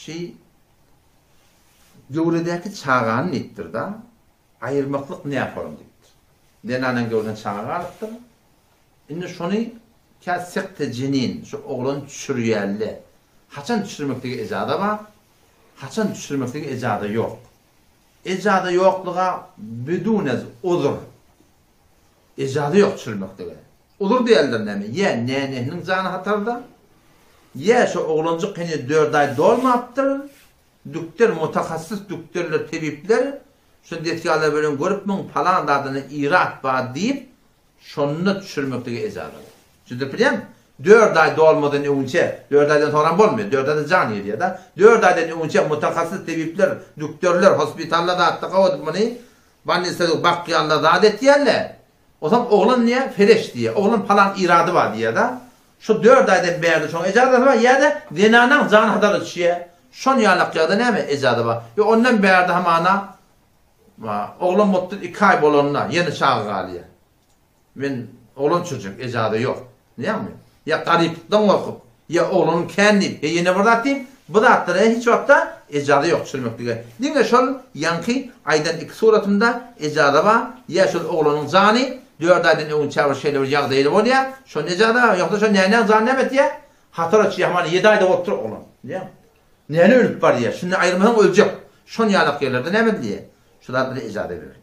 Şi göwredäki çagany diýipdir-da, aýyrmaklyk näforum diýipdir. Zenanyň göwresinde çaga galypdyr. Indi şony kä sekte jenin, şu oglany düşürýärle. Haçan düşürmeklige ejaza bar, haçan düşürmeklige ejaza ýok. Ejaza ýokluga bidunez uzr. Ejaza ýok düşürmeklige. Uzr diýerler näme, ýa nänesiniň jany hatarda, ýa şo oglanjyk heniz dört aý dolmapdyr, dükder, mutahassys dükderler, tebipler şo desgalar bilen görüp muň palan zadyna irat bar diýip, şonda düşürmeklige ejaza bar. Düşündirip bilýäňmi? Dört aý dolmadan öňünçe, dört aýdan soňram bolmaýar, dört aýda jan girýär-de. Dört aýdan öňünçe mutahassys tebipler, dükderler, hospitalda zatda gawadyp muny bolnisada bakýarlar, zat etýärler. Onsoň oglan diýýär, Fereş diýýär. Oglan palan irady bar diýýär-de. Şu dört aýdan bärde şoň ejazasy bar, ýa-da zenanaň jany hatara düşýär. Şon ýalak ýagda näme ejaza bar? Ýok, ondan bärde hamana oglan bolupdyr, iki aý bolanda ýene çaga galýar. Men oglan düşürjek, ejaza ýok. Näme? Ýa garyplykdan gorkup, ýa oglanyň kän diýip, ýa ýene bir zat diýip, bu zatlara hiç wagtda ejaza ýok düşürmeklige. Diňe şol ýaňky aýdan iki suratymda ejaza bar, ýa şol oglanyň jany dört aýdan öňünçä bir şeýle bir ýagdaýly bolýar, şonda ejaza bar, ýogsa şo näneň jany näme etýär? Hatar açýar, hamana ýedi aýda bolupdyr oglan. Bilýäňmi? Näne ölüp barýar, şuny aýyrmasaň öljek. Şon ýalak ýerlerde näme edilýär? Şu zatlara ejaza berilýär.